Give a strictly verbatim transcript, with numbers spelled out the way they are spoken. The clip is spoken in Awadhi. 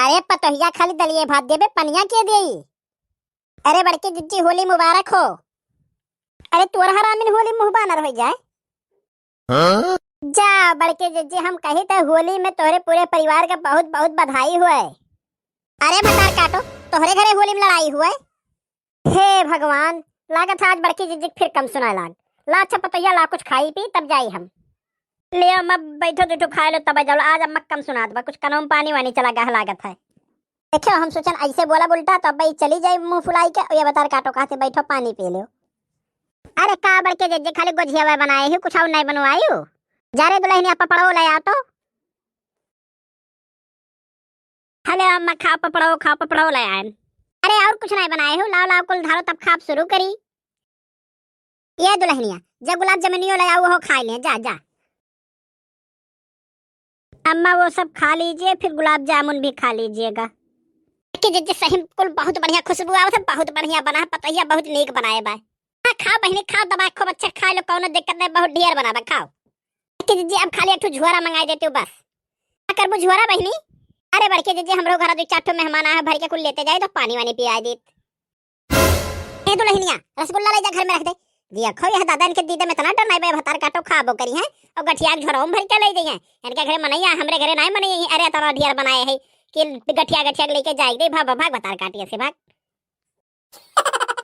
अरे पतोहिया खाली दलिये भात देबे, पनिया के देई? अरे बड़की जिज्जी, होली मुबारक हो। अरे तोर हरामिन होली मुँह बानर होइ जाए। हाँ? जा बड़की जिज्जी, हम कही त होली में तोहरे पूरे परिवार का बहुत बहुत बधाई हुए। अरे भतार काटो, तोहरे घरे होली में लड़ाई हुए? हे भगवान, लागत है आज बड़की जिज्जी के फिर कम सुनाए लाग। ला अच्छा पतोहिया, ला कुछ खाई पी तब जाई हम। ले अम्मा, बैठो दुठो खाए लो तब जाओ। आज अम्मा कम सुनात बा, कुछ कनों में पानी वानी चला गया लागत है। देखो हम सोचन ऐसे बोला उल्टा तो अब भाई चली जाई मुँह फुलाई के। ये भतार काटो कहते बैठो पानी पी लो। अरे का बड़के जिज्जी, खाली गोझिया बनाए ही, कुछ और नहीं बनवाई हो? जा रे दुल्हनिया, पपड़ो ले आ तो। हेलो अम्मा, खाओ पपड़ो, खाओ पपड़ो ले आएन। अरे और कुछ नहीं बनाए हो? लाओ लाओ कुल धारो तब खाब शुरू करी। ये दुल्हनिया, जा गुलाब जामुनियो ले आओ, हो खाई ले, जा जा। अम्मा वो सब खा लीजिए, फिर गुलाब जामुन भी खा लीजिएगा। कि जिज्जी सही में कुल बहुत बढ़िया खुशबू आवत है, बहुत बढ़िया बना है, पतोहिया बहुत नीक बनाए बा। हाँ, खाओ बहिनी, खाओ, दबाए खूब अच्छा खाए लो, कौनो दिक्कत नहीं, बहुत ढेर बना बा, खाओ। कि जिज्जी अब खाली एक ठो झोरा मंगाई देते हो बस। का करबू झोरा बहिनी? अरे बड़के जिज्जी, हमरो घर दो चार ठो मेहमान आए हैं, भर के कुल लेते जाए तो पानी वानी पिया देत। ए दुल्हनिया, रसगुल्ला ले जा घर में रख दे। दिया खो यह दादा, इनके दीदे में इतना डर नहीं बे, भतार काटो खाबो करी हैं और गठिया के झोरा में भर के ले जाइए। इनके घरे मनैया, हमरे घरे नहीं मनैया। अरे तोरा ढेर बनाए है कि गठिया गठिया के लेके जाए दे, भाग भाग भतार काटिए से भाग।